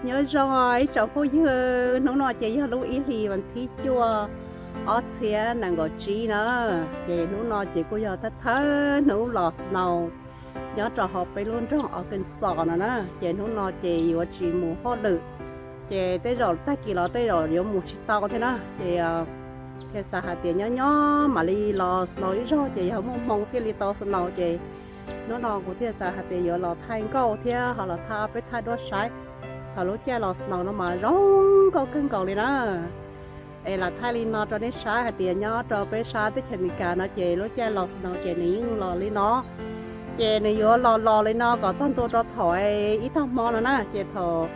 Nyob zoo ib tsoom phooj ywg, hnub no ces yog lub ib hlis vas thib cuaj ob txhiab nees nkaum tsib na, ces hnub no ces kuj yog thawj thawj hnub los snow nyob rau hauv peb lub nroog Arkansas no na, ces hnub no ces yuav tsis mus hauj lwm, ces tej zaum tag kis los tej zaum yuav mus tsis tau thiab na, ces thiaj xav hais tias nyob nyob mam li los snow ib zaug ces yog muaj hmoo thiaj li tau snow ces hnub no kuv thiaj xav hais tias yuav los thaij nkauj thiab ho los thaij peb thaij duab saib thaum lub caij los snow no mas zoo nkauj kawg nkaus li na. Es lam thaij li no rau nej saib hais tias nyob rau peb sab teb chaws Amelikas no ces lub caij los snow ces nws yeej los li no. Ces nws yuav los los li no kom txog ntua rau thaum ib tag hmo no na, ces thaum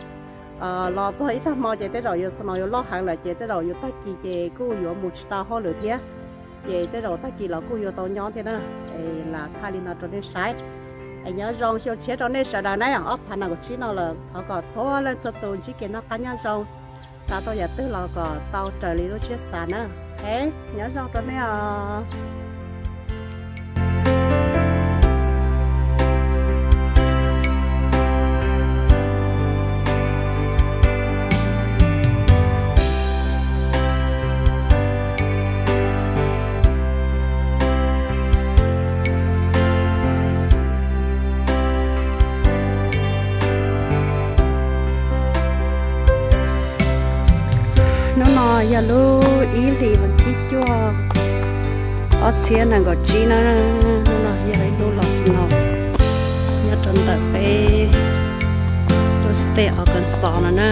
los txog ib tag hmo ces tej zaum yuav snow yuav loj heev lawm ces tej zaum yuav tag kis ces kuj yuav mus tsis tau hauj lwm thiab. Ces tej zaum tag kis los kuj yuav tau nyob thiab na. Es lam thaij li no rau nej saib. Es nyob zoo xyoo tshiab rau nej sawv daws na, ob phav nees nkaum tsib no lawm thov kom txhua leej txhua tus ntsib kev noj qab nyob zoo, xav tau yam twg los kom tau raws li lub siab xav na. Es nyob zoo rau nej os. Hnub no yog lub ib hlis vas thib cuaj ob txhiab nees nkaum tsib na, hnub no yog ib hnub los snow nyob rau ntawm peb lub state Arkansas no na.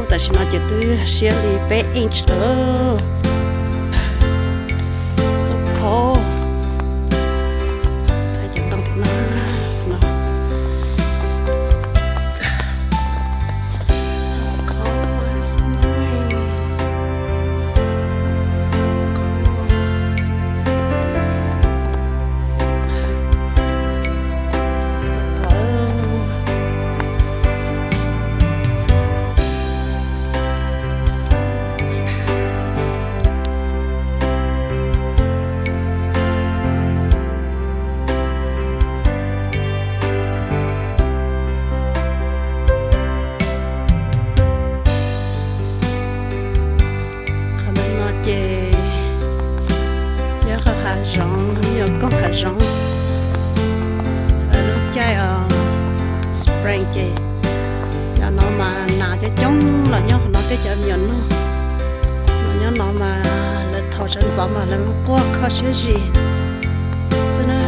Tam sim no ces twb siab li peb inch lawm. So cold. Thaij cov ntoo tim no. So cold, it's nice. So cold. Qhov no ces yog qhov hav zoov, yog koog hav zoov. Lub caij spring ces yog no mas nas coob coob los nyob qhov no, peb cov me nyuam nug los nyob no mas lawv thaum sawv ntxov mas lawv quaj kho siab zis xwb na.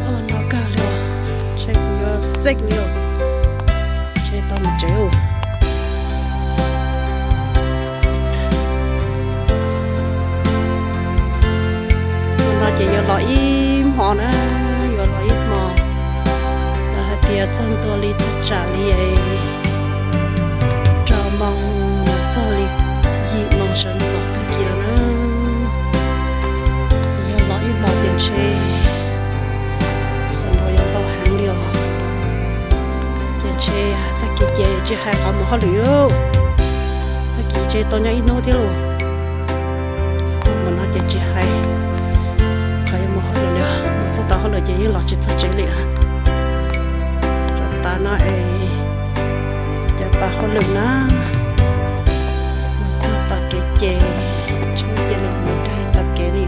Ua no kawg li, ntshe kuv yuav sick li, ntshe tau mus tsev. Ua no ces yuav los ib hmo na, yuav los ib hmo. Lawv hais tias txog ntua li thaj tsam li rau moos txog li yim moos sawv ntxov tag kis lawm na. Yog los ib hmo ces ntshe snow yuav ntau heev li os. Ces ntshe tag kis ces tsis hais qhov mus hauj lwm, tag kis ntshe tau nyob ib hnub thiab lauj. Mus no ces tsis hais qhov yuav mus hauj lwm li, mus txog tau hauj lwm ces yeej los tsis txog tsev li. Rau tav no es cov pas hauj lwm na, mus txog tom kev ces tsis cia li mus dag tom kev li.